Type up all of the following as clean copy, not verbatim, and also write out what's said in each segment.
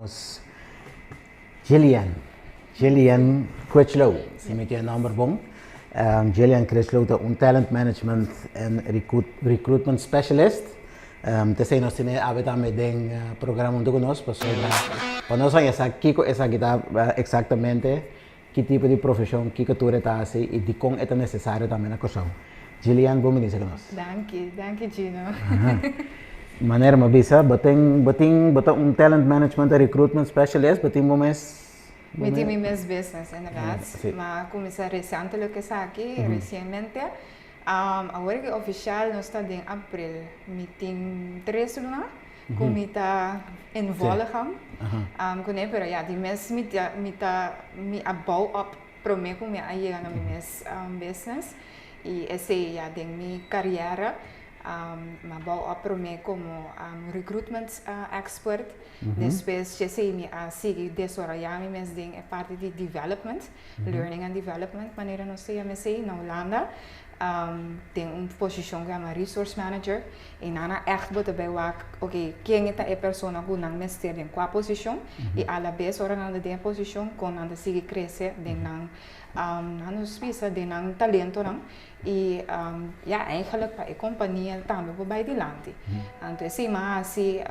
Nos Gillian, Gillian Critchlow, si mi tin e nomber bon. Gillian Critchlow ta un talent management en recruitment specialist. T'esei nos tene awe tambe den programa hunto ku nos pasobra pa nos haña sa kiko esaki ta eksaktamente, ki tipo di profeshon, kiko tur e ta hasi i dikon e ta nesesario tambe na Kòrsou. Gillian, bon bini serka nos. Danki, danki Gino. Manera mi a bisa, bo tin, bo tin, bo ta un talent management en recruitment specialist, bo tin bo mes. Mi tin mi mes business inderdaad. Mi a kuminsá resientelik esaki, resienmente. Awor ki ofishal nos ta den april, mi tin tres luna ku mi ta in volle gang kuné, pero ya di mes mi ta mi ta mi a bou op promé ku mi a yega na mi mes business i esei ya den mi kariera mi a bou op promé komo recruitment expert. Despues djesei mi a sigui desaroyá mi mes den e parti di development, learning and development manera nos ta yama esei na Hulanda, den un posishon ku yama resource manager. I nan a ègt bo ta bai wak, oke, ken ta e persona ku nan mester den kua posishon i alabes ora nan ta den e posishon kon nan ta sigui krese den nan, nan nos bisa den nan talentonan. I ya, eigenlijk pa e kompania tambe por bai dilanti. Anto esei mi a hasi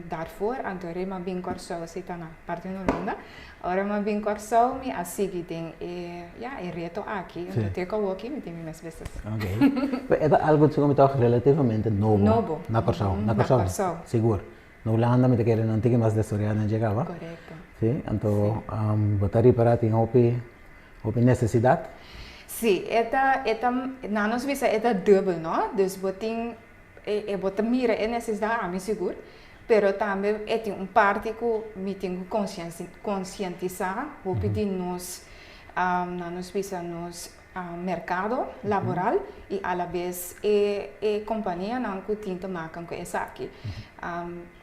daarvoor, anto ora mi a bin Kòrsou, esei ta na parti di Hulanda, ora mi a bin Kòrsou mi a sigui den e, ya, e reto aki, anto te ku awoki mi tin mi mes business. Ok. Pero e ta algu segun mi tòg relativamente nobo. Nobo. Na Kòrsou, na Kòrsou. Na Kòrsou. Sigur. Na Hulanda mi ta kere nan tiki mas desaroyá den dje kaba. Korekto. Si, anto bo ta ripará tin hopi Hopi nesesidat? Sí, e ta, e ta, nan nos bisa e ta dubbel, no? Dus bo tin, e, e bo ta mira e nesesidat, ami sigur, pero tambe e tin un parti ku mi tin ku konsiensi, konsientisá hopi di nos, nan nos bisa nos merkado laboral i alabes e, e kompanianan ku tin te maken ku esaki.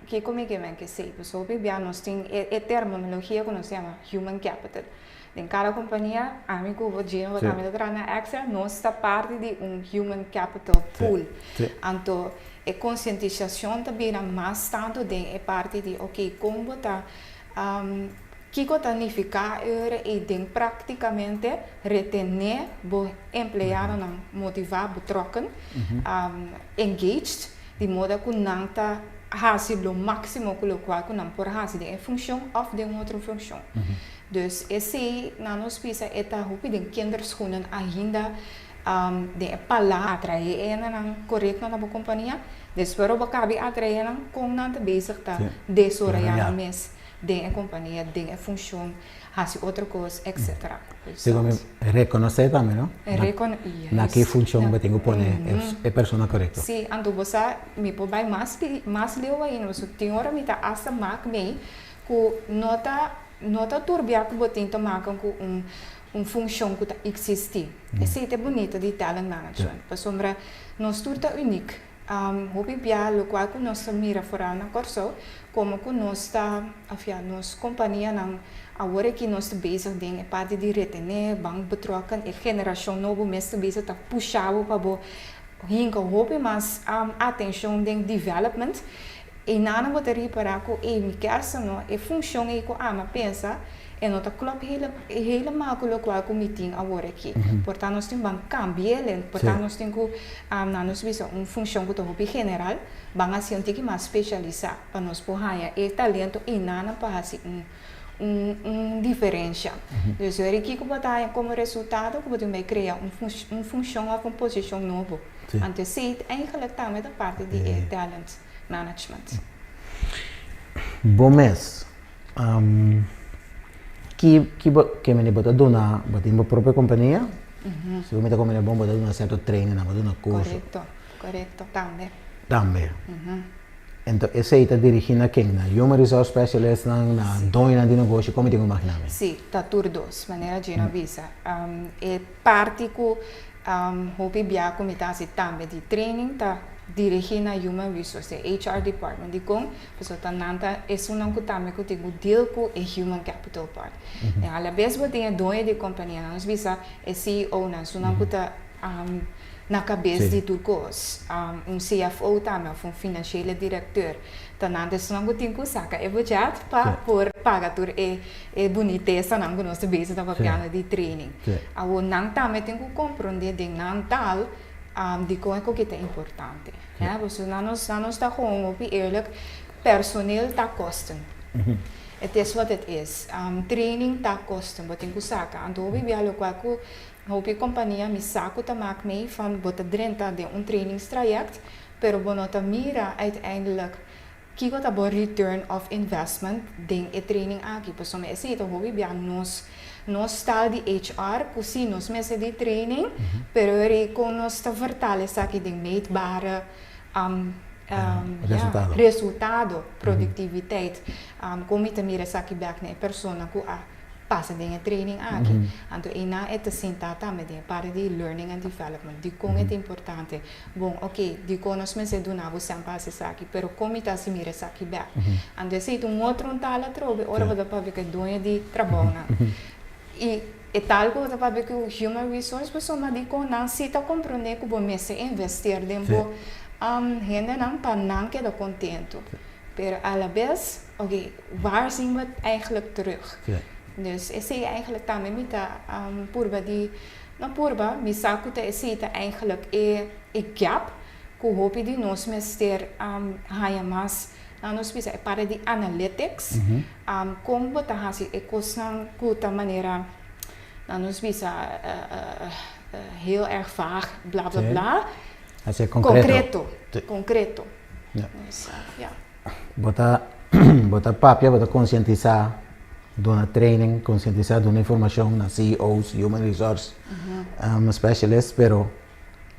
Kiko mi ke men kesei? Pasobra hopi bia nos tin e, e terminologia ku nos yama human capital. Den kada kompania, ami ku bo Gino bo tambe ta traha na Extra, nos ta parti di un human capital pool. Anto e konsientisashon ta bira mas tantu den e parti di oke kon bo ta kiko ta nifiká e ora ei den praktikamente retené bo empleadonan motivá, betrokken, engaged, di moda ku nan ta hasi lo máksimo ku lokual ku nan por hasi den e funshon òf den un otro funshon. Dus esei nan nos bisa e ta hopi den kinderschoenen ainda den e palabra atraé e hendenan korekto na bo kompania, despues ora bo kabi atraé nan kon nan ta bezig ta desorayá nan mes den e kompania, den e funshon, hasi otro kos etcetera. Segun mi rekonosé tambe no? Na ki funshon bo tin ku pone e persona korekto. Si, anto bo sa mi por bai mas mas leu ainda pasobra tin ora mi ta asta mak mei ku no ta no ta tur bia ku bo tin ta maka ku un un funshon ku ta eksistí. Esei ta e bunita di talent management, pasobra nos tur ta unik. Hopi bia lokual ku nos ta mira foral na Kòrsou komo ku nos ta òf ya nos kompanianan awor aki nos ta bezig den e parti di retené, ban betrokken, e generashon nobo mes ta bezig ta pusha bo pa bo hinka hopi mas atenshon den development. Einan bo ta ripará ku ei mi kèr no, e funshon ei ku ami a pensa e no ta klòp helemaal ku lokual ku mi tin awor aki. Por ta nos tin ban kambi'el, por ta nos tin ku nan nos bisa un funshon ku ta hopi general, ban hasi un tiki mas spesialisá pa nos por haña e talento einan pa hasi un un diferensha. Dus weri kiko bo ta haña komo resultado ku bo tin bai krea un funshon òf un posishon nobo. Anto esei eigenlijk tambe ta parti di e talent management. Bo mes, ki ki bo ke mene bo ta duna, bo tin bo propio kompania? Si bo mi ta komprende bon bo ta duna sierto trainingnan, bo ta duna kurso. Korekto, korekto, tambe. Tambe. Ento esei ta dirigí na ken? Na human resource specialistnan, na doñonan di negoshi, kon mi tin ku imaginá mi? Sí, ta tur dos, manera Gino a bisa. E parti ku Hopi bia ku mi ta hasi tambe di training ta dirigí na Human Resource, e HR department. Dikon? Pasobra ta nan ta esunnan ku tambe ku tin ku deal ku e human capital part. Den alabes bo tin e doño di kompania, nan nos bisa e CEO nan, esunnan ku ta. Na kabes di tur kos. Un CFO tambe òf un financiële directeur. Ta nan ta esnan ku tin ku saka e budget pa por paga tur e e bunitesanan ku nos ta bezig ta papiando di training. Awor nan tambe tin ku komprondé den nan taal dikon e koki ta importante. Pasobra nan nos nan nos ta gewoon hopi eerlijk, personeel ta kosten. Het is wat het is. Training ta kosten, bo tin ku saka. Anto hopi bia lokual ku Hopi kompania mi sa ku ta mak mei van bo ta drenta den un trainingstraject, pero bo no ta mira uiteindelijk kiko ta bo return of investment den e training aki. Pasobra esei ta hopi bia nos nos taal di HR ku si nos mester di training, pero e kon nos ta vertaal esaki den meetbare Resultado. Resultado, productiviteit. Kon mi ta mira esaki bek na e persona ku a pasa den e training aki. Anto einan e ta sinta tambe den e parti di learning and development. Dikon e ta importante? Bon, oke, dikon nos mester duna bo sèn pa hasi esaki? Pero kon mi ta hasi mira esaki bèk? Anto esei ta un otro un tal atrobe ora bo ta papia ku e doño di trabounan. I e tal ku bo ta papia ku human resource pasobra dikon nan si ta komprondé ku bo mester investeer den bo hendenan pa nan keda kontentu. Pero alabes, oke, waar zien we het eigenlijk terug? Dus esei eigenlijk tambe mi ta purba di, no purba, mi sa ku ta esei ta eigenlijk e e gap ku hopi di nos mester haña mas, nan nos bisa e parti di analytics, kon bo ta hasi e kosnan ku ta manera, nan nos bisa heel erg vaag, bla bla bla. Hasi konkreto. Konkreto, konkreto. Dus, ja. Bo ta bo ta papia, bo ta konsientisá, duna training, konsientisá, duna informashon na CEO's, human resource specialists, pero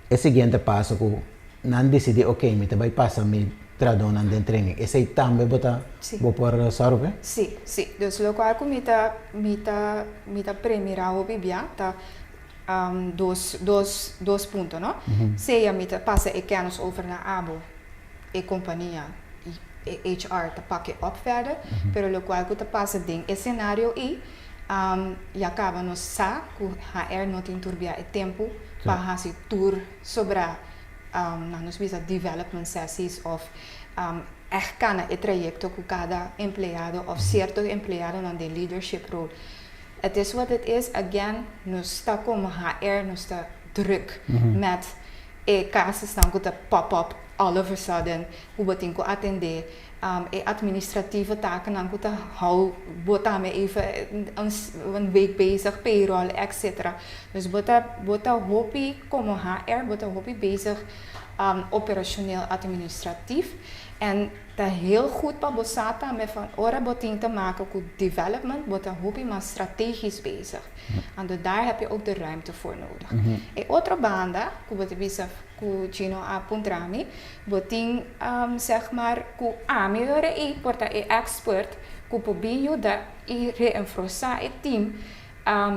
e siguiente paso ku nan disidí ok mi ta bai pasa mi trahadónan den training, esei tambe bo ta bo por sòru p'e? Sí, sí. Dus lokual ku mi ta mi ta mi ta premirá hopi bia ta dos dos dos punto no. Sea mi ta pasa e kennis over na abo, e kompania i e HR ta pak e op verder, pero lokual ku ta pasa den e senario ei ya kaba nos sa ku HR no tin tur bia e tempu pa hasi tur sobra nan nos bisa development sessies òf ègt kana e trayekto ku kada empleado òf sierto empleadonan den leadership rol. Het is wat het is, again, nos ta komo HR nos ta druk met e casusnan ku ta pop up all of a sudden ku bo tin ku atendé, e administratieve takennan ku ta hou bo tambe even een week bezig, payroll etc. Dus bo ta bo ta hopi komo HR bo ta hopi bezig operacioneel administratief en Ta heel goed pa bo sa tambe van ora bo tin te maken cu development bo ta hopi mas strategisch bezig. Anto daar heb je ook de ruimte voor nodig. E otro banda cu bo ta bisa cu Gino a puntra mi, bo tin zeg maar cu ami ora ey por ta e expert cu por bin yuda y reenfrosa e team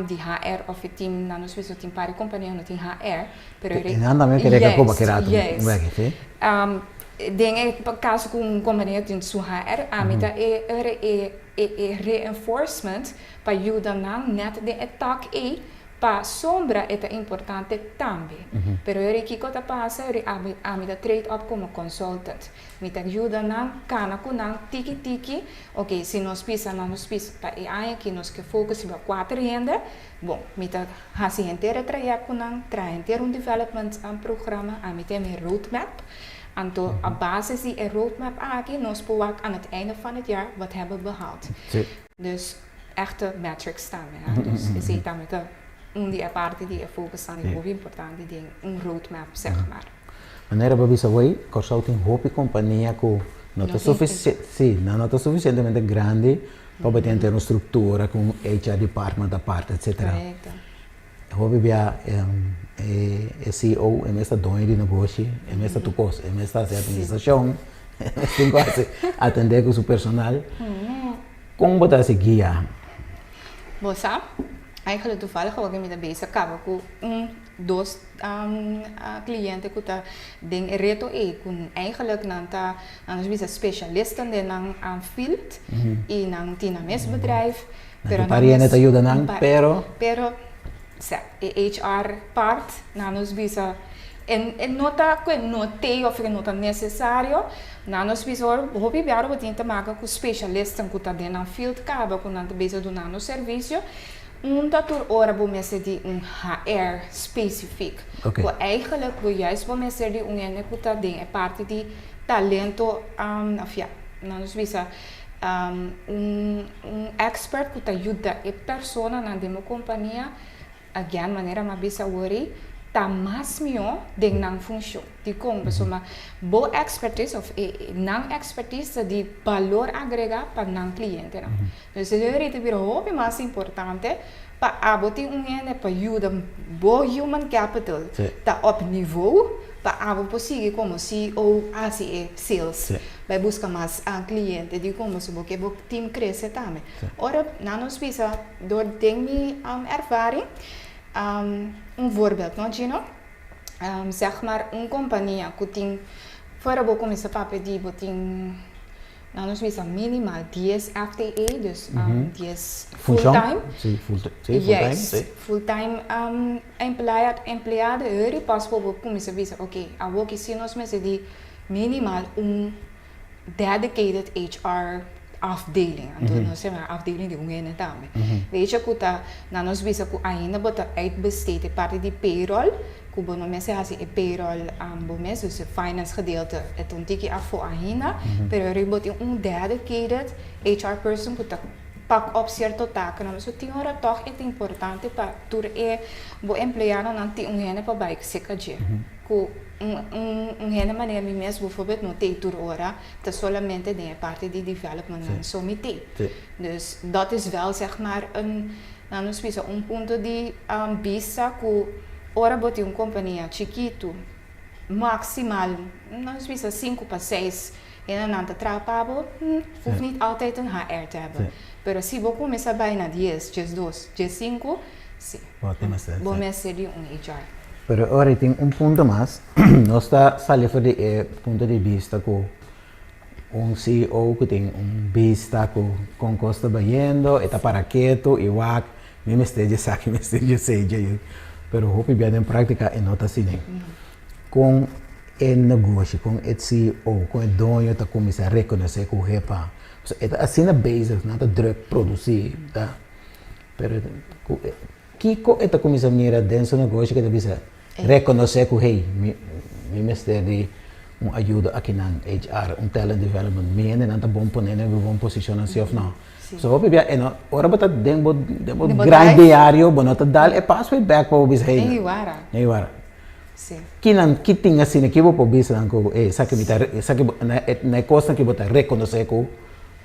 di HR of e team nan nos bisa tin par di compania no tin HR pero E nan tambe kere ka koba kere ato wek si. Den e caso cu un compania tin su HR ami ta e e e reinforcement pa yuda nan net den e tak ey Pasobra e ta importante tambe. Pero yori kiko ta pasa yori ami ami ta trade up komo consultant. Mi ta yuda nan kana ku nan tiki tiki, ok si nos bisa nan nos bisa pa e aña aki nos ke focus riba kuater hende, bon mi ta hasi henter e trayect ku nan, traha henter un development programa, ami tin mi roadmap, anto a basis di e roadmap aki nos por wak aan het einde van het jaar wat hebben we behaald. Dus echte metrics tambe ha. Dus esei tambe ta un di e parti di e focusnan di hopi importante den un roadmap zeg maar. Manera bo bisa awey, Kòrsou tin hopi kompania ku no ta sufisie, si, nan no ta sufisientemente grandi pa bo tin un struktura ku un HR department apart etcetera. Korekto. Hopi bia e CEO e mes ta doño di negoshi, e mes ta tur kos, e mes ta hasi administrashon, e mes tin ku hasi atendé ku su personal. Kon bo ta hasi guia? Bo sa, eigenlijk toevallig awor mi ta bezig kaba ku un, dos cliente ku ta den e reto ei, ku eigenlijk nan ta, nan ta bisa specialisten den nan field i nan tin nan mes bedrijf. Nan tin pariente ta yuda nan, pero. Pero, sa, e HR part, nan nos bisa. E no ta ku e no t'ei òf e no ta nesesario. Nan nos bisa ora hopi biaha bo tin te maka ku spesialistan ku ta den nan field kaba ku nan ta bezig duna nos servisio. Un ta tur ora bo mester di un HR spesifik. Ku eigenlijk bo juist bo mester di un hende ku ta den e parti di talento òf ya nan nos bisa un un expert ku ta yuda e personanan den bo kompania. Again, manera mi a bisa awor-ei, ta mas mihó den nan funshon. Dikon? Pasobra bo expertise òf e nan expertise ta di balor agregá pa nan klientenan. Dus e heri ta bira hopi mas importante pa abo tin un hende pa yuda bo human capital ta op nivou pa abo por sigui komo CEO hasi e sales, bai buska mas kliente. Dikon? Pasobra bo ke bo team krese tambe. Ora nan nos bisa. Door den mi ervaring, un voorbeeld no Gino, zeg maar un compania cu tin, fuera bo cuminsa papia di bo tin, nan nos bisa minimal 10 FTE, dus 10 full time. Si, full time, Juist, full time empleado, hori pas bo por cuminsa bisa ok, awoki si nos mester di minimal un dedicated HR afdeling, anto nos yama afdeling di un hende tambe. Weet je ku ta nan nos bisa ku ainda bo ta uitbesteed e parti di payroll, ku bo no mester hasi e payroll bo mes, dus e finance gedeelte e ta un tiki afó ainda, pero ri bo tin un dedicated HR person ku ta pak op sierto takennan. So tin ora tòg e ta importante pa tur e bo empleadonan tin un hende pa bai seka dje. Ku un hende manera mi mes bijvoorbeeld no t'ei tur ora, ta solamente den e parti di development nan so mi t'ei. Dus dat is wel zeg maar een, nan nos bisa un punto di bista ku ora bo tin un kompania chikitu, maximal nan nos bisa sinku pa seis hendenan ta traha pa bo, hoeft niet altijd een HR te hebben. Pero si bo kuminsá bai na dies, 12, 15, si. Bo mester di un HR. Pero ora tin un punto mas, nos ta sali for di e punto di bista ku un CEO ku tin un bista ku kon kos ta bayendo, e ta para ketu i wak, mi mester dje esaki, mi mester dje esei dje, pero hopi bia den práktika e no ta asina. Kon e negoshi, kon e CEO, kon e doño ta kuminsá rekonosé ku hepa, pasobra e ta asina bezig, nan ta drùk produsí, ta. Pero ku kiko e ta kuminsá mira den su negoshi ku e ta bisa rekonosé ku hey, mi mi mester di un ayuda akinan, HR, un talent development, mi hendenan ta bon pone den bon posishonnan si òf no. So hopi bia e no, ora bo ta den bo den bo grind diario bo no ta dal e paso ei bèk pa bo bisa hey, Ei wara. Ei wara. Kinan, ki tin asina, ki bo por bisa nan ku esaki mi ta, esaki bo, na e kosnan ki bo ta rekonosé ku.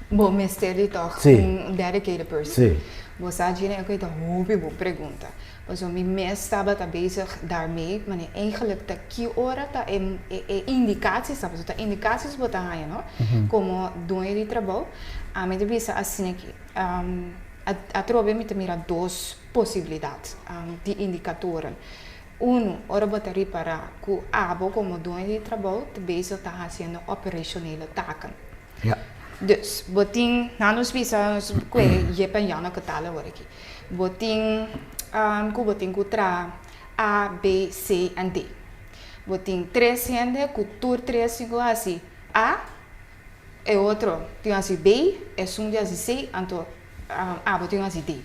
Bo mester di tòg un dedicated person. Bo sa Gina e ku ta hopi bon pregunta. Pasobra mi mes tabata bezig daarmee, mane eigenlijk ta ki ora ta e e indikaties ta, pasobra ta indikaties bo ta haña no, komo dueño di trabou. Ami ta bisa asina ki atrobe mi ta mira dos posibilidat di indikatoren. Unu, ora bo ta ripará ku abo komo dueño di trabou ta bezig ta hasiendo operationele taken. Ja. Dus, bo tin, nan nos bisa, nos kue Jip en Janneke taal awor aki. Bo tin ku bo tin ku traha A, B, C en D. Bo tin tres hende ku tur tres tin ku hasi A, e otro tin hasi B, esun tin hasi C, anto abo tin hasi D.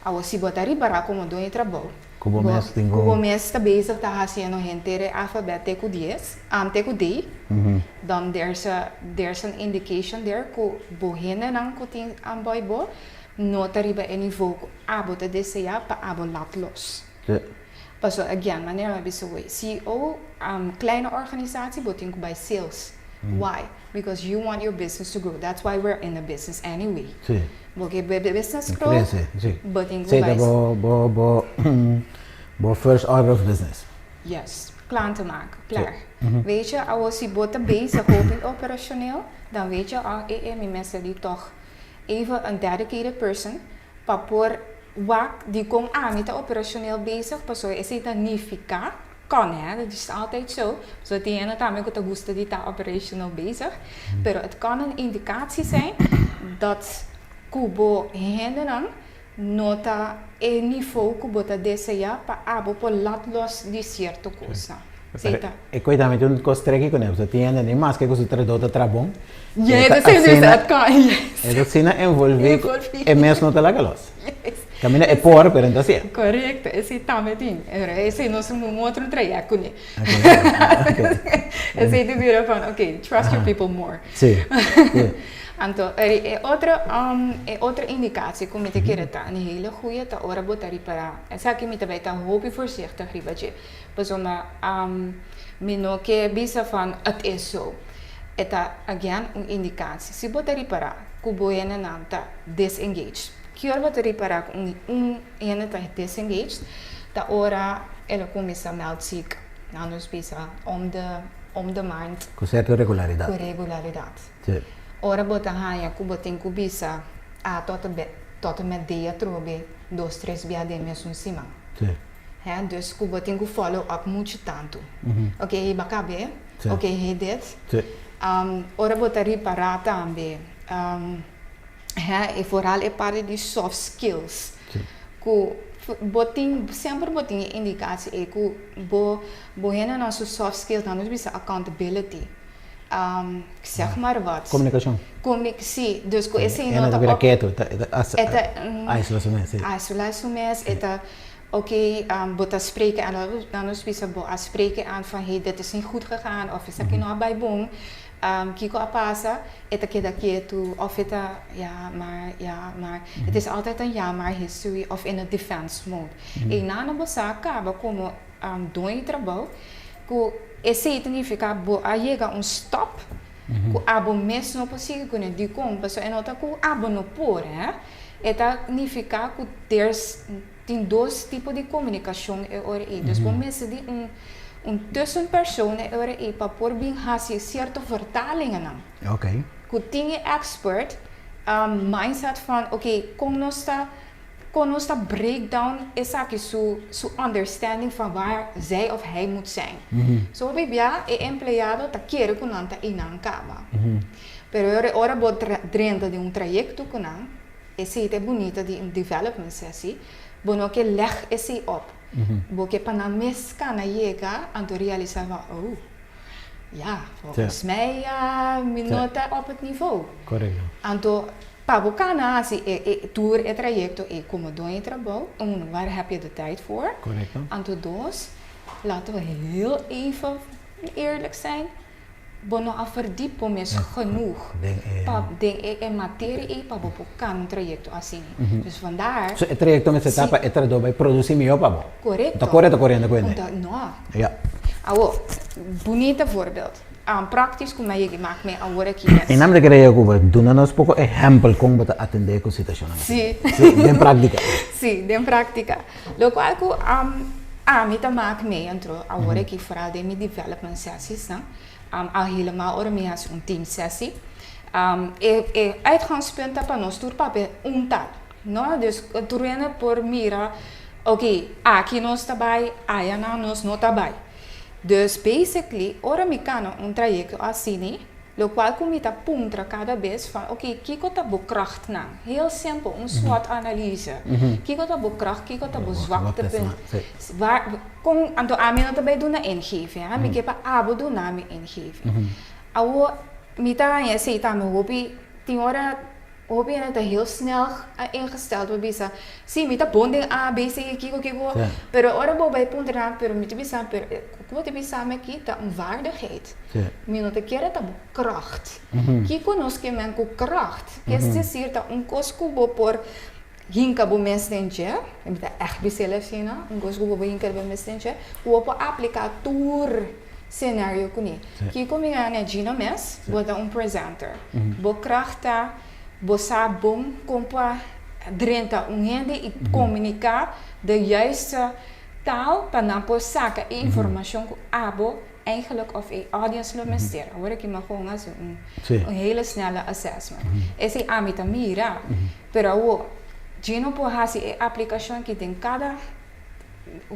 Awor si bo ta ripará komo doño di trabou, Ku bo mes tin ku bo mes ta bezig ta hasiendo henter e alfabet te ku dies, te ku D, dan there's a there's an indication there ku bo hendenan ku tin boi bo no ta riba e nivo ku abo ta deseá pa abo lat los. Pasobra again, manera mi a bisa awor, CEO, kleine organisatie bo tin ku bai sales. Why? Because you want your business to grow. That's why we're in the business anyway. Sí. Bo ke bo business grow, Crece, sí. bo tin ku Sí, ta bai. bo, bo, bo, bo first order of business. Yes, klanten maken, klaar. Weet je, awor si bo ta bezig hopi operacioneel, dan weet je al, eh, eh, mi mester di toch even een dedicated person pa por wak dikon ami ta operacioneel bezig, pasobra esei ta nifiká Kan hè, dat is altijd zo. Zo tin hende tambe ku ta gusta di ta operational bezig. Pero het kan een indicatie zijn dat ku bo hendenan no ta e niveau ku bo ta desea pa abo por lat los di sierto kosnan. Sí, ta. E koi tambe tin un kos treki kuné, pasobra tin hende ni maske ku su trabou ta traha bon, Ja, e ta dat is dus asina, dat kan, yes. e ta asina envolví ku Envolví. e mes no ta laga los. Yes. Kaminda e por, pero e no ta hasié. Korekto, esei tambe tin. Pero esei nos un otro trayèkt kuné. Ok, ok. Esei ta bira van, ok, trust your people more. Sí, sí. Anto, e otro, e otro indikatie ku mi ta kere ta un hele goeie ta ora bo ta ripará. Esaki mi ta bai ta hopi voorzichtig riba dje. Pasobra mi no ke bisa van het is zo. E ta again un indikatie. Si bo ta ripará ku bo hendenan ta disengaged. Ki ora bo ta ripará ku un un hende ta disengaged? Ta ora el a kuminsá meld ziek. Nan nos bisa om de om de maand. Ku sierto regularidat. Ku regularidat. Sí. Ora bo ta haña ku bo tin ku bisa a tot e tot e met dia atrobe dos tres bia den mesun siman. Sí. Hè, dus ku bo tin ku follow up muchu tantu. Oké, hey bo a kab'é? Sí. Oké, hey dit. Sí. Ora bo ta ripará tambe, hè, e vooral e parti di soft skills. Sí. Ku bo tin, semper bo tin e indikatie ei ku bo, bo hendenan su soft skills, nan nos bisa accountability. Zeg maar wat. Komunikashon. Sí, dus ku esei no ta. E ta bira ketu, e ta aislá su mes, sí. Aislá su mes, e ta, oké, bo ta spreken aan, nan nos bisa bo a spreken aan van hey, dit is niet goed gegaan of esaki no a bai bon, kiko a pasa, e ta keda ketu of e ta ja maar, ja maar, het is altijd een ja maar history of in a defense mode. Einan bo sa kaba komo doño di trabou ku esei ta nifiká bo a yega un stòp ku abo mes no por sigui kuné. Dikon? Pasobra e no ta ku abo no por, hè. E ta nifiká ku there's tin dos tipo di komunikashon e ora ei. Dus bo mester di un un tussenpersoon e ora ei pa por bin hasi sierto vertalingennan. Ku tin e expert mindset van oké kon nos ta Kon nos ta break down esaki su su understanding van waar zij of hij moet zijn. So hopi bia e empleado ta kere ku nan ta einan kaba. Pero ora ora bo drenta den un trayekto ku nan, esei ta e bunita di un development sessie, bo no ke leg esei op. Bo ke pa nan mes kana yega anto realisa van oh, ja, volgens mij mi no ta op het niveau. Anto Pa bo kana hasi e e tur e trayekto ei komo doño di trabou, uno, waar heb je de tijd voor? Korekto. Anto dos, laten we heel even eerlijk zijn, bo no a verdiep bo mes genoeg Den e. pa den e e materia ei pa bo por kana un trayekto asina. Dus vandaar. So e trayekto mester ta Si. pa e trabou bai produsi mihó pa bo. Korekto. Ta kore ta koriendo ku hende. Ta, no. Ja. Awor, bunita voorbeeld. Praktisch ku mi a yega mak mi awor aki mes. I nan mi ta kere yega ku bo duna nos poko ehèmpel kon bo ta atendé ku situashonnan asina. Sí. Sí, den práktika. Sí, den práktika. Lokual ku ami ta mak mi antro awor aki foral den mi development sessiesnan, al helemaal ora mi hasi un team sessie, e e uitgangspunt ta pa nos tur papia un taal, no? Dus tur hende por mira, oké, aki nos ta bai, ayanan nos no ta bai. Dus basically ora mi cana un trayecto asini, locual cu mi ta puntra cada bes van ok kico ta bo krachtnan? Heel simpel, un SWOT analyse. Kico ta bo kracht, kico ta bo zwaktepunt? Waar, con, anto ami no ta bay duna ingeving, ha, mi ke pa abo duna mi ingeving. Awor mi ta haña esey tambe hopi, tin ora Hopi hende ta heel snel ingesteld pa bisa, si mi ta bon den A, B, C, kiko, kiko, pero ora bo bai puntra nan, pero mi ta bisa, pero ku bo ta bisa mi aki ta un vaardigheid. Mi no ta kere ta bo kracht. Kiko nos ke men ku kracht? Es desir ta un kos ku bo por hinka bo mes den dje, mi ta ègt bis'el asina, un kos ku bo por hinka bo mes den dje, ku bo por apliká tur scenario kuné. Kiko mi gana Gino mes, bo ta un presenter. Bo kracht ta, bo sa bon kon pa drenta un hende i komuniká de juiste taal pa nan por saka e informashon ku abo eigenlijk of e audience lo mester. Awor aki mi a gewoon hasi un hele snelle assessment. Esei ami ta mira, pero awor Gino por hasi e aplikashon aki den kada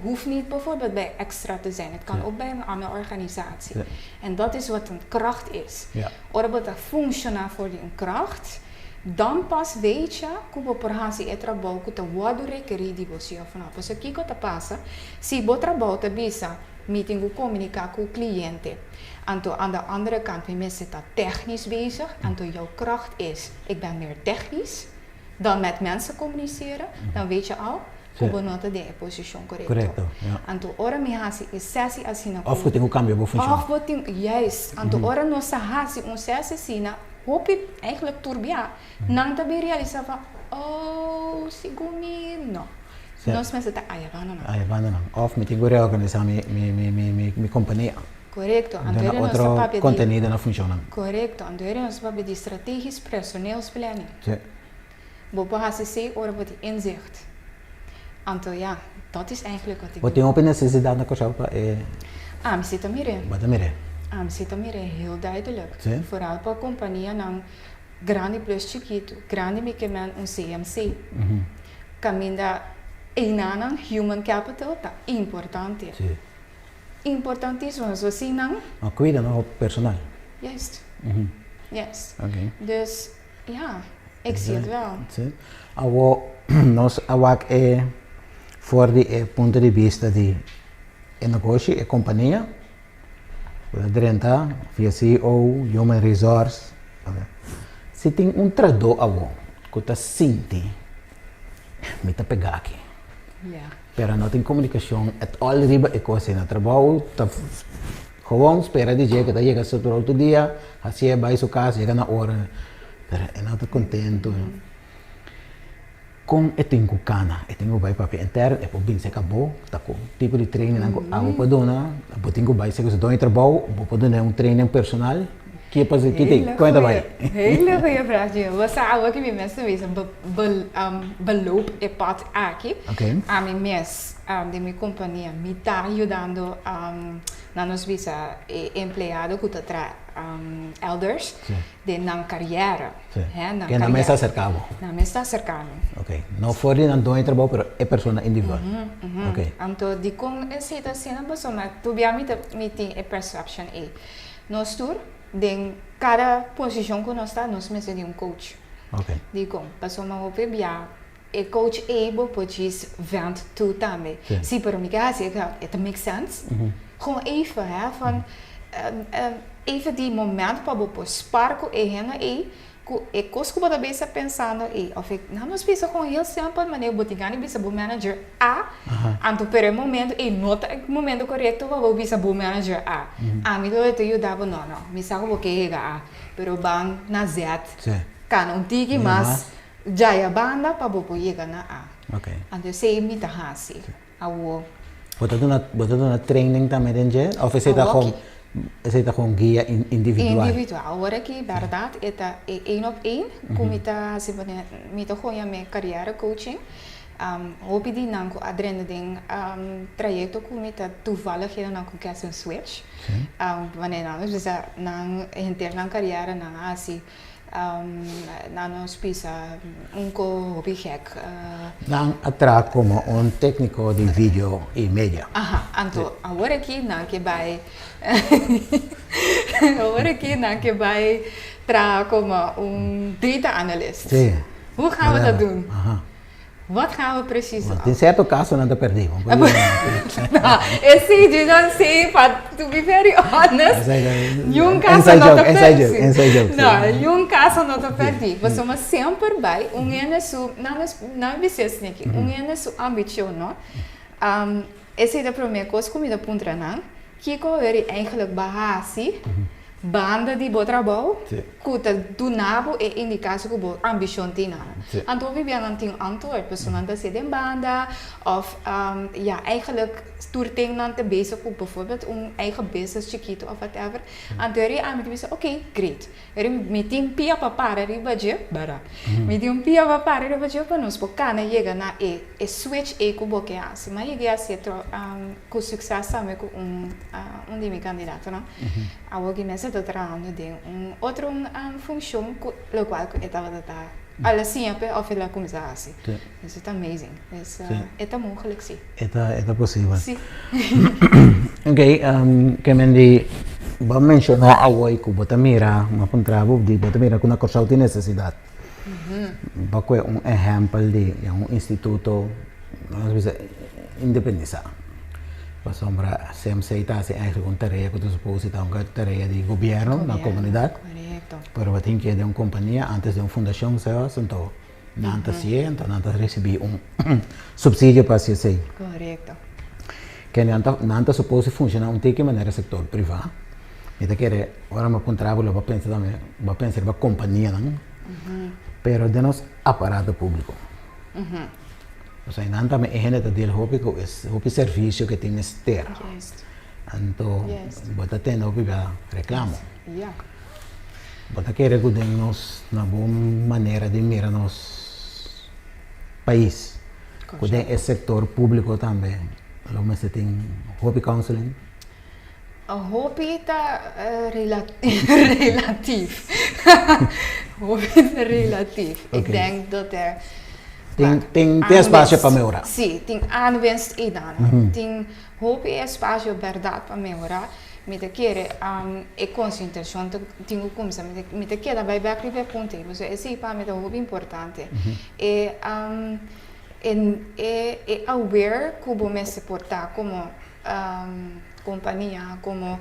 hoeft niet bijvoorbeeld bij extra te zijn. Het kan ook bij een andere organisatie. En dat is wat een kracht is. Ora bo ta funciona for di un kracht, dan pas weet je ku bo por hasi e trabou ku ta wòrdu rekerí di bo si òf no. Pasobra kiko ta pasa si bo trabou ta bisa. Mi tin ku komuniká ku kliente. Anto aan de andere kant mi mester ta technisch bezig. Anto jouw kracht is, ik ben meer technisch dan met mensen communiceren. Dan weet je al ku bo no ta den e posishon korekto. Korekto, ja. Anto ora mi hasi e sesi asina ku. Òf bo tin ku kambia bo funshon. Òf bo tin, juist. Anto ora nos a hasi un sesi asina, hopi eigenlijk tur bia nan ta bin realisá van, oh, segun mi no. Nos mester ta ayabando nan. Ayabando nan. Òf mi tin ku reorganisá mi mi mi mi mi mi kompania. Korekto. Anto Duna eri nos ta otro papia di. kontenido na funshonnan. Korekto. Anto eri nos ta papia di strategisch personeelsplanning. Sí. Bo por hasi esei ora bo tin inzicht. Anto ya, dat is eigenlijk wat ik Bo doe. tin hopi nesesidat na Kòrsou pa e. Ami si ta mir'é. Bo ta mir'é. Ami si ta mir'é heel duidelijk. Sí. Vooral pa kompanianan grandi plus chikitu. Grandi mi ke men un CMC. Kaminda einanan human capital ta importante. Sí. Importantísimo. So si nan. No kuida no personal. Juist. Juist. Oké. Dus ja, ik zie het wel. Sí. Awo nos a wak e for di e punto di bista di e negoshi, e kompania. Bo ta drenta via CEO, Human Resource. Si tin un trahadó awo ku ta sinti mi ta pega aki. Pero no tin komunikashon at all riba e kos ei. Na trabou ta gewoon spera di dje ku ta yega su trabou tur dia, hasié bai su kas, yega na ora, pero e no ta kontentu. Kon e tin ku kana? E tin ku bai papia intern, e por bin serka bo, ta ku tipo di trainingnan ku abo por duna, bo tin ku bai serka su doño di trabou, bo por duna un training personal, ki e pasa, ki tin, kon e ta bai? Hele goeie vraag, Jim. Bo sa awo ki mi mes ta bisa beloop e pad aki. Ami mes den mi kompania mi ta yudando nan nos bisa e empleado ku ta traha elders. Den nan kariera. Sí. Hè, nan Ke nan mes kariera. ta aserká bo. Nan mes ta aserká mi. Ok. No for di nan doño di trabou, pero e persona individual. Ok. Anto dikon esei ta asina? Pasobra tur bia mi ta mi tin e perception ei. Nos tur den kada posishon ku nos ta, nos mester di un coach. Ok. Dikon? Pasobra hopi bia e coach ei bo por djis vent toe tambe. Sí. Sí, pero mi ke hasi e e ta make sense? Gewoon even hè, van even di moment pa bo por spar ku e hende ei, ku e kos ku bo ta bisa pensando ei, of e, nan nos bisa gewoon heel simpel manera bo tin gana di bisa bo manager A, anto pero e momento ei no ta e momento korekto pa bo bisa bo manager A. Ami lo ta yuda bo, no no, mi sa ku bo ke yega A, pero ban na Z, kana un tiki mas djaya banda pa bo por yega na A. Anto esei mi ta hasi. Awor. Bo ta duna, bo ta duna training tambe den dje? Of esei ta Awor gewoon, ki. esei ta gewoon guia individual? Individual. Awor aki bèrdat e ta e één op één ku mi ta hasi manera, mi ta goña mi kariera coaching. Hopi di nan ku a drenta den trayekto ku mi ta toevallig hende nan ku ke hasi un switch. Manera nan a bisa nan henter nan kariera nan a hasi Nan nos bisa un ko hopi gek. Nan a traha komo un tékniko di video i media. Aha, anto awor aki nan ke bai awor aki nan ke bai traha komo un data analyst. Sí. Hoe gaan we dat doen? Aha. Wat gaan we precies doen? Den cierto caso nan ta perdí. Esei dje nan sei, pa to be very honest, niun caso no ta perdí. Inside joke. No, niun caso no ta perdí. Pasobra semper bai un hende su, nan nan bisa esaki, un hende su ambicion, no? Esei ta prome kos ku mi ta puntra nan, kiko weri eigenlijk bo a hasi banda di bo trabou ku ta duna bo e indikashon ku bo ambishon tin nan? Anto hopi bia nan tin un antwoord, pasobra nan ta hasi den banda òf ya eigenlijk tur ten nan ta bezig ku bijvoorbeeld un eigen business chikitu òf whatever. Anto eri ami ta bisa oké, great. Eri mi tin pia pa para riba dje, bara. Mi tin un pia pa para riba dje pa nos por kana yega na e e switch ei ku bo ke hasi. Mi a yega hasi e ku sukses tambe ku un un di mi kandidatonan. Awor ki mester ta trahando den un otro funshon ku lokual ku e tabata ta al a siña p'e òf el a kuminsá hasi. Dus e ta amazing. Dus e ta mogelijk si. E ta e ta posibel. Si. Ok, ke men di bo a menshoná awor ku bo ta mira, mi a puntra bo di bo ta mira ku na Kòrsou tin nesesidat. Bo a kohe un ehèmpel di un instituto, nos bisa independisá. Pasobra CMC ta hasi eigenlijk un tarea ku ta supose ta un tarea di gobièrnu na komunidat. Pero bo tin ke den un kompania antes den un fundashon zelfs, anto nan ta hasié, anto nan ta risibí un supsidio pa hasi esei. Ke nan ta nan ta supose funshoná un tiki manera sektor privá. Mi ta kere ora mi a puntra bo lo bo a pensa tambe bo a pensa riba kompanianan, pero den nos aparato públiko. Osea nan tambe e hende ta deal hopi ku e hopi servisio ke tin mester. Anto bo ta tende hopi bia reklamo. Bo ta kere ku den nos na bo manera di mira nos pais ku den e sektor públiko tambe lo mester tin hopi counseling? Hopi ta relatief. Hopi ta relatief. Ik denk dat er. Tin, tin, tin espacio pa mehora. Sí, tin aanwinst einan. Tin hopi espacio berdad pa mehora. Mi ta kere e konsientisashon ta tin ku kuminsá. Mi ta keda bai bèk riba e punto ei, pasobra esei pa mi ta hopi importante. E e aware ku bo mester por ta komo kompania, komo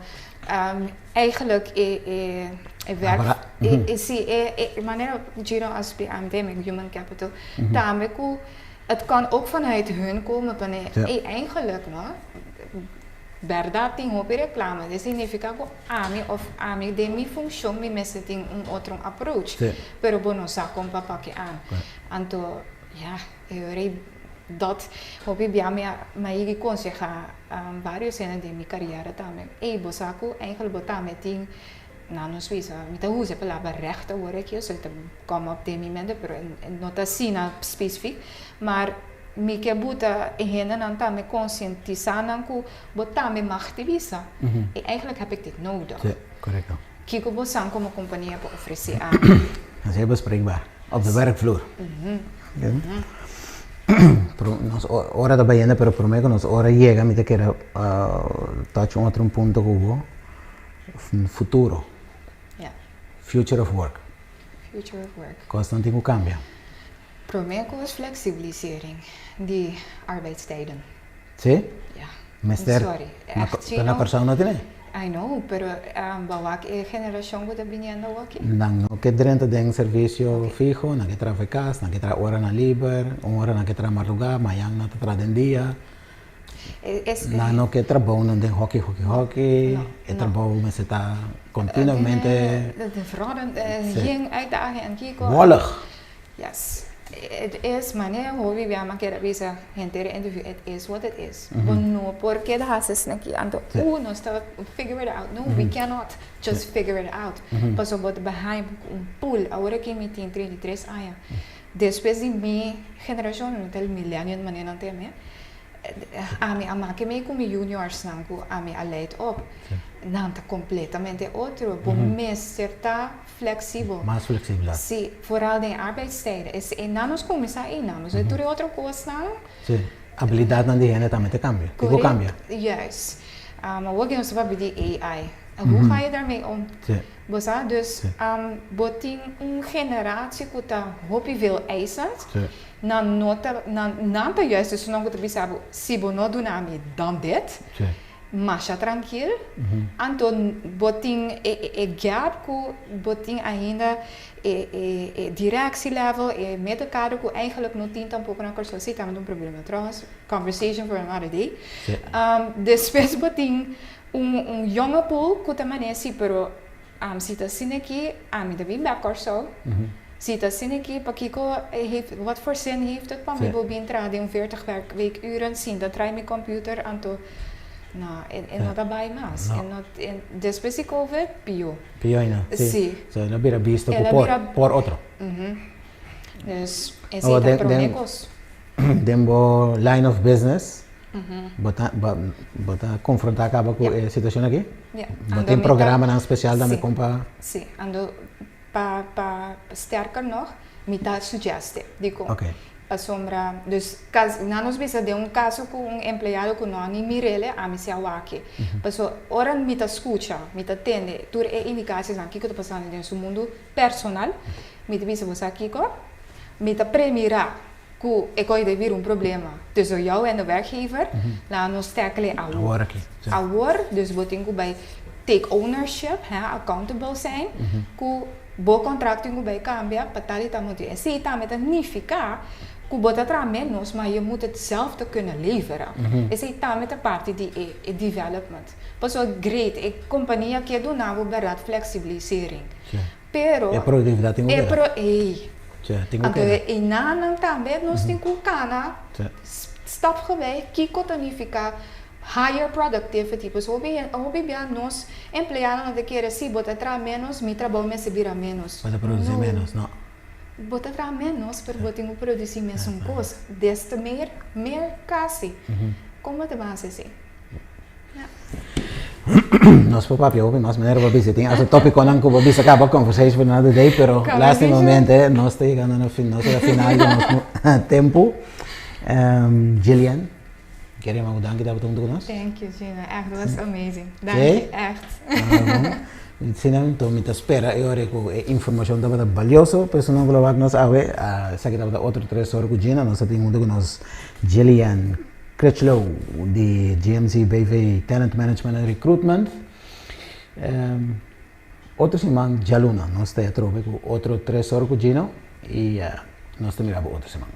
eigenlijk e e e werk, e si e e manera Giro a splika mi den human capital, tambe ku het kan ook vanuit hun komen wanneer e eigenlijk no, bèrdat tin hopi reklamo, e significa ku ami of ami den mi funshon mi mester tin un otro approach, pero bo no sa kon pa paki an, anto ya. E ora ei dòt hopi bia mi a mi a yigi konsehá vários hende den mi kariera tambe, ey bo sa ku eigentlik bo tambe tin, nan nos bisa, mi ta usa e palabra règt awor aki, osea ta kòm op den mi mente pero e no ta asina spesifik, mar mi ke buta e hendenan tambe konsientisá nan ku bo tambe mag di bisa, ey eigentlik heb ik dit nodig. Sí, korekto. Kiko bo san komo kompania por ofresé ami? Así bespreekbaar op de werkvloer. Nos ora ta bayendo pero prome ku nos ora yega mi ta kere touch un otro punto ku bo, futuro, future of work. Future of work. Kosnan tin ku kambia. Prome ku es flexibilisering di arbeidstijden. Sí? Ja. Mester. Sorry. Echt, Pero na Kòrsou no tin e? I know, pero bo wak e generashon ku ta biniendo awoki? Nan no ke drenta den servisio fiho, nan ke traha for kas, nan ke traha oranan liber, un ora nan ke traha mardugá, mayan nan ta traha den dia. Nan no ke trabounan den hoki hoki hoki, e trabou mester ta kontinuamente. Yen uitdaging en kiko. Wollig. Yes. Het is manera hopi bia mi a keda bisa henter e interview, het is wat het is. Bo no por keda hasi esaki anto uh nos ta figure it out. No, we cannot just figure it out. Pasobra bo ta behind ku un pool. Awor aki mi tin 33 aña. Despues di mi generashon, no ta el millennial manera nan ta yam'é, Ami a make mei ku mi juniorsnan ku ami a leid op. Nan ta kompletamente otro. Bo mester ta fleksibel. Mas fleksibel. Sí, vooral den arbeidstijden. Es e nan nos kuminsá einan. Pasobra tur e otro kosnan. Sí, abilidatnan di hende tambe ta kambia. Tin ku kambia. Juist. Awor ke nos ta papia di AI. Hoe ga je daarmee om? Sí. Bo sa? Dus bo tin un generatie ku ta hopi veel eisend. Sí. Nan no ta, nan, nan ta juist esunnan ku ta bisa bo, si bo no duna mi dan dit, masha trankil. Anto bo tin e, e, e gap ku bo tin ainda e, e, e directielevel, e middenkader ku eigenlijk no tin tampoko na Kòrsou. Sí, tambe ta un problema trouwens, conversation for another day. Despues bo tin un, un jonge pool ku ta manera si, pero Si ta asina aki, ami ta bin bek Kòrsou. Si ta asina aki, pakiko heeft, wat voor zin heeft het pa mi bo bin traha den un veertig werkweekuren sinta trai mi computer, anto no, e no ta bai mas. E no, despues di covid, pió. Pió ainda, si. Si. So el a bira bisto ku por, por otro. Dus esei ta promé kos. Den bo line of business, bo ta bo ta konfrontá kaba ku e situashon aki? Bo tin programanan spesial tambe kon pa. Sí, ando pa pa sterker nog mi ta suggest e dikon. Pasobra dus kas nan nos bisa den un kaso ku un empleado ku no a ni mir'el ami si a wak e. Pasobra ora mi ta skucha, mi ta tende tur e indikasiesnan kiko ta pasando den su mundu personal, mi ta bisa bo sa kiko? Mi ta premirá. Ku e kos ta bira un problema tussen jou en de werkgever, laat nos tackle awor. Awor aki. Awor, dus bo tin ku bai take ownership, hè, accountable zijn, ku bo kontrakt tin ku bai kambia pa tal i tal motibu. Esei tambe ta nifiká ku bo ta traha ménos, ma je moet hetzelfde kunnen leveren. Esei tambe ta parti di e development. Pasobra great, e kompania ke duna bo bèrdat fleksibilisering. Pero E produktividat tin ku e keda. pro ey. Sí, tin ku Anto keda. e nanan tambe nos tin ku kana stapgewijs kiko ta nifiká higher productivity. Pues hopi hopi bia nos empleadonan ta kere si bo ta traha ménos mi trabou mester bira ménos. Bo ta produsí No. ménos, no. Bo ta traha ménos pero bo tin ku produsí mesun kos. Des te meer, meer kasi. Kon bo ta ban hasi esei? Nos por papia hopi mas manera bo bisa tin hasta topiconan cu bo bisa caba conversation for another day pero lastimamente nos ta yegando na fin nos ta final di nos tempo. Gillian kere yama bo danki tabata hunto cu nos. Thank you Gina, echt was amazing. Danki echt. Asina anto mi ta spera e ora cu e informacion tabata balioso pa esunnan cu lo wak nos awe. Esaki tabata otro Tres Ora cu Gina nos ta tin hunto cu nos Gillian. Critchlow di GMC BV Talent Management and Recruitment. Otro siman djaluna nos ta atrobe ku otro Tres Ora ku Gino i nos ta mira bo otro siman.